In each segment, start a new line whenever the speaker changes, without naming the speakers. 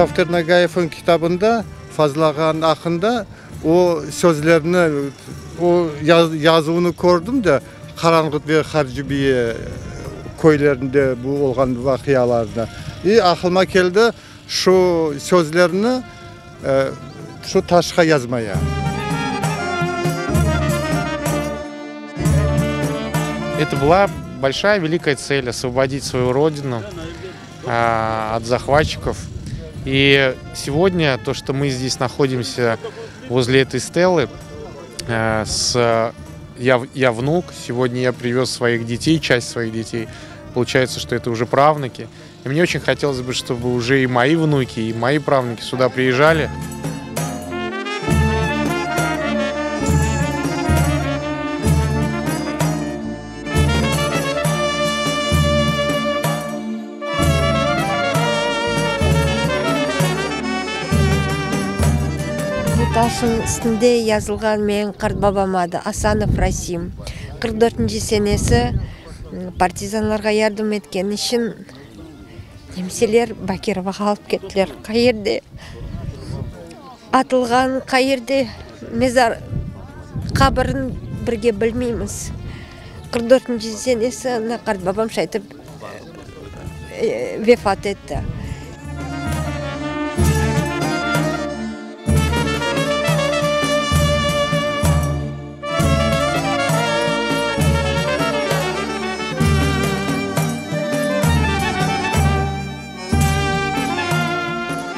Safter Nagayevniñ kitabında Fazıl ağanıñ aqqında o sözlerni, o yazuvını kördim de, Qaranğıt ve Harcibiye köylerinde bu olğan vaqialarnı. İ aqlıma keldi şu sözlerni şu taşqa yazmaya.
Это была большая великая цель освободить свою родину от захватчиков. И сегодня то, что мы здесь находимся возле этой стелы, с я, я внук, сегодня я привез своих детей, часть своих детей. Получается, что это уже правнуки. И мне очень хотелось бы, чтобы уже и мои внуки, и мои правнуки сюда приезжали.
Bu taşnıñ üstünde yazılğan menim qartbabam adı, Asanov Rasim. 44-nci senesi partizanlarğa yardım etkeni içün nemseler Bakirovağa alıp kettiler. Qayerde atılğan, qayerde mezar, qabrini birge bilmeymiz. 44-nci senesi ana qartbabam şaytip vefat etti.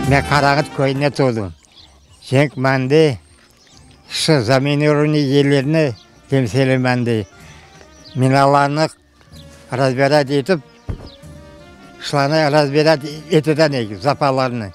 Men Qarağıt köyünde doğdım. Cenk mende şu zaminirovanıy yerlerni temsil mende. Minalarnı razbirat etip, şularnı razbirat eteden eki, zapalarnı.